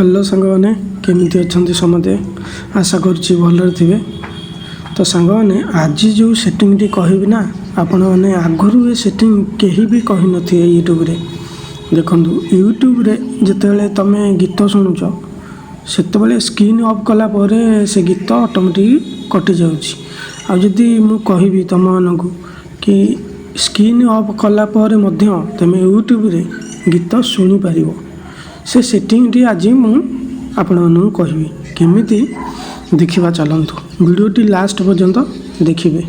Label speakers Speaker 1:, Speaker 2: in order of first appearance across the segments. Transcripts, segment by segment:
Speaker 1: Hello ସାଙ୍ଗମାନେ, କେମିତି ଅଛନ୍ତି ସମସ୍ତେ? ଆଶା କରୁଛି ଭଲରେ ଥିବେ। ତ ସାଙ୍ଗମାନେ, ଆଜି ଯେଉଁ ସେଟିଂଟି କହିବି ନା, ଆପଣମାନେ ଆଗରୁ ଏ ସେଟିଂ କେହି ବି କହିନଥିବେ ୟୁଟ୍ୟୁବରେ। ଦେଖନ୍ତୁ, ୟୁଟ୍ୟୁବରେ ଯେତେବେଳେ ତୁମେ ଗୀତ ଶୁଣୁଛ, ସେତେବେଳେ ସ୍କ୍ରିନ୍ ଅଫ୍ କଲା ପରେ ସେ ଗୀତ ଅଟୋମେଟିକ୍ କଟିଯାଉଛି। ଆଉ ଯଦି ମୁଁ କହିବି ତୁମମାନଙ୍କୁ କି ସ୍କ୍ରିନ୍ ଅଫ୍ କଲା ପରେ ମଧ୍ୟ ତୁମେ ୟୁଟ୍ୟୁବରେ ଗୀତ ଶୁଣିପାରିବ, ସେ ସେଟିଂଟି ଆଜି ମୁଁ ଆପଣମାନଙ୍କୁ କହିବି କେମିତି। ଦେଖିବା ଚାଲନ୍ତୁ, ଭିଡ଼ିଓଟି ଲାଷ୍ଟ ପର୍ଯ୍ୟନ୍ତ ଦେଖିବେ,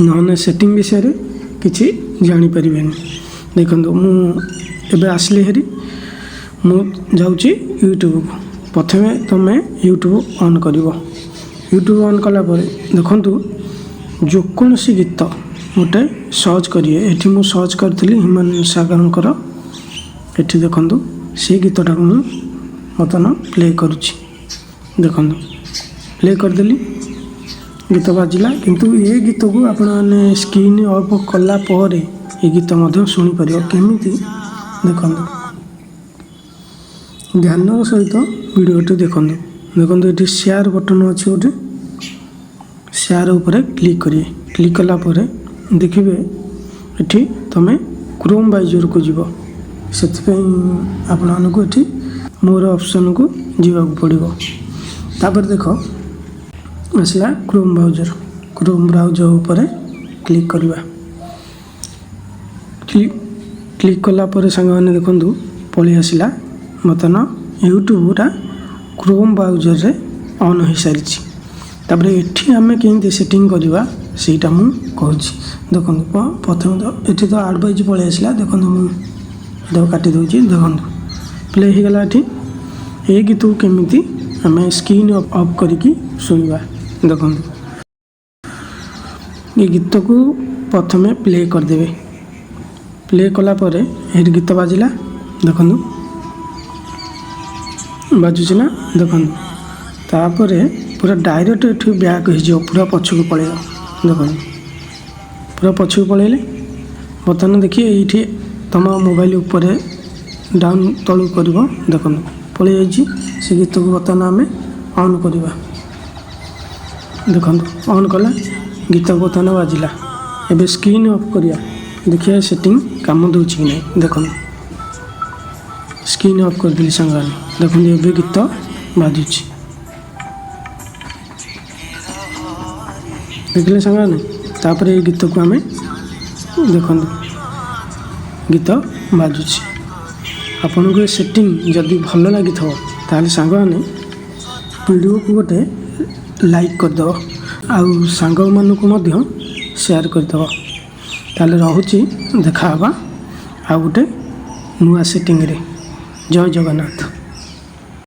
Speaker 1: ନହେଲେ ସେଟିଂ ବିଷୟରେ କିଛି ଜାଣିପାରିବେନି। ଦେଖନ୍ତୁ, ମୁଁ ଏବେ ଆସିଲି ହେରି, ମୁଁ ଯାଉଛି ୟୁଟ୍ୟୁବକୁ। ପ୍ରଥମେ ତୁମେ ୟୁଟ୍ୟୁବ ଅନ୍ କରିବ। ୟୁଟ୍ୟୁବ ଅନ୍ କଲା ପରେ ଦେଖନ୍ତୁ, ଯେକୌଣସି ଗୀତ ଗୋଟେ ସର୍ଚ୍ଚ କରିବେ। ଏଠି ମୁଁ ସର୍ଚ୍ଚ କରିଥିଲି ହ୍ୟୁମାନ ସାଗରଙ୍କର। ଏଠି ଦେଖନ୍ତୁ, ସେଇ ଗୀତଟାକୁ ମୁଁ ବର୍ତ୍ତମାନ ପ୍ଲେ କରୁଛି। ଦେଖନ୍ତୁ, ପ୍ଲେ କରିଦେଲି, ଗୀତ ବାଜିଲା। କିନ୍ତୁ ଏ ଗୀତକୁ ଆପଣମାନେ ସ୍କ୍ରିନ୍ ଅଫ୍ କଲା ପରେ ଏ ଗୀତ ମଧ୍ୟ ଶୁଣିପାରିବ। କେମିତି, ଦେଖନ୍ତୁ, ଧ୍ୟାନର ସହିତ ଭିଡ଼ିଓଟି ଦେଖନ୍ତୁ। ଦେଖନ୍ତୁ, ଏଠି ସେୟାର ବଟନ୍ ଅଛି ଗୋଟେ, ସେୟାର ଉପରେ କ୍ଲିକ୍ କରିବେ। କ୍ଲିକ୍ କଲା ପରେ ଦେଖିବେ, ଏଠି ତୁମେ କ୍ରୋମ୍ ବ୍ରାଉଜରକୁ ଯିବ। ସେଥିପାଇଁ ଆପଣମାନଙ୍କୁ ଏଠି ମୋର ଅପସନ୍କୁ ଯିବାକୁ ପଡ଼ିବ। ତାପରେ ଦେଖ, ଆସିଲା କ୍ରୋମ୍ ବ୍ରାଉଜର। କ୍ରୋମ୍ ବ୍ରାଉଜର ଉପରେ କ୍ଲିକ୍ କରିବା। କ୍ଲିକ୍ କ୍ଲିକ୍ କଲା ପରେ ସାଙ୍ଗମାନେ ଦେଖନ୍ତୁ, ପଳେଇ ଆସିଲା। ବର୍ତ୍ତମାନ ୟୁଟ୍ୟୁବଟା କ୍ରୋମ୍ ବ୍ରାଉଜରରେ ଅନ୍ ହୋଇସାରିଛି। ତାପରେ ଏଠି ଆମେ କେମିତି ସେଟିଂ କରିବା, ସେଇଟା ମୁଁ କହୁଛି। ଦେଖନ୍ତୁ, ପ୍ରଥମେ ତ ଏଠି ତ ଆଡ଼ଭାଇଜ୍ ପଳେଇ ଆସିଲା। ଦେଖନ୍ତୁ, ମୁଁ ଏଟାକୁ କାଟି ଦେଉଛି। ଦେଖନ୍ତୁ, ପ୍ଲେ ହେଇଗଲା ଏଠି। ଏ ଗୀତକୁ କେମିତି ଆମେ ସ୍କ୍ରିନ୍ ଅଫ୍ କରିକି ଶୁଣିବା? ଦେଖନ୍ତୁ, ଏ ଗୀତକୁ ପ୍ରଥମେ ପ୍ଲେ କରିଦେବେ। ପ୍ଲେ କଲା ପରେ ଏଠି ଗୀତ ବାଜିଲା। ଦେଖନ୍ତୁ, ବାଜୁଛି ନା? ଦେଖନ୍ତୁ, ତାପରେ ପୁରା ଡାଇରେକ୍ଟ ଏଠି ବ୍ୟାକ୍ ହେଇଯିବ, ପୁରା ପଛକୁ ପଳେଇବ। ଦେଖନ୍ତୁ, ପୁରା ପଛକୁ ପଳେଇଲେ। ବର୍ତ୍ତମାନ ଦେଖିବେ, ଏଇଠି ତୁମ ମୋବାଇଲ ଉପରେ ଡାଉନ୍ ତଳକୁ କରିବ। ଦେଖନ୍ତୁ, ପଳେଇ ଯାଇଛି ସେ ଗୀତକୁ। ବର୍ତ୍ତମାନ ଆମେ ଅନ୍ କରିବା। ଦେଖନ୍ତୁ, ଅନ୍ କଲା, ଗୀତ ବର୍ତ୍ତମାନ ବାଜିଲା। ଏବେ ସ୍କ୍ରିନ୍ ଅଫ୍ କରିବା, ଦେଖିବା ସେଟିଂ କାମ ଦେଉଛି କି ନାହିଁ। ଦେଖନ୍ତୁ, ସ୍କ୍ରିନ୍ ଅଫ୍ କରିଦେଲି ସାଙ୍ଗମାନେ। ଦେଖନ୍ତୁ, ଏବେ ଗୀତ ବାଜୁଛି। ଦେଖିଲେ ସାଙ୍ଗମାନେ? ତାପରେ ଏଇ ଗୀତକୁ ଆମେ, ଦେଖନ୍ତୁ, ଗୀତ ବାଜୁଛି। ଆପଣଙ୍କୁ ଏ ସେଟିଂ ଯଦି ଭଲ ଲାଗିଥିବ, ତାହେଲେ ସାଙ୍ଗମାନେ ଭିଡ଼ିଓକୁ ଗୋଟେ ଲାଇକ୍ କରିଦେବ ଆଉ ସାଙ୍ଗମାନଙ୍କୁ ମଧ୍ୟ ସେୟାର କରିଦେବ। ତାହେଲେ ରହୁଛି, ଦେଖା ହେବା ଆଉ ଗୋଟେ ନୂଆ ସେଟିଂରେ। ଜୟ ଜଗନ୍ନାଥ।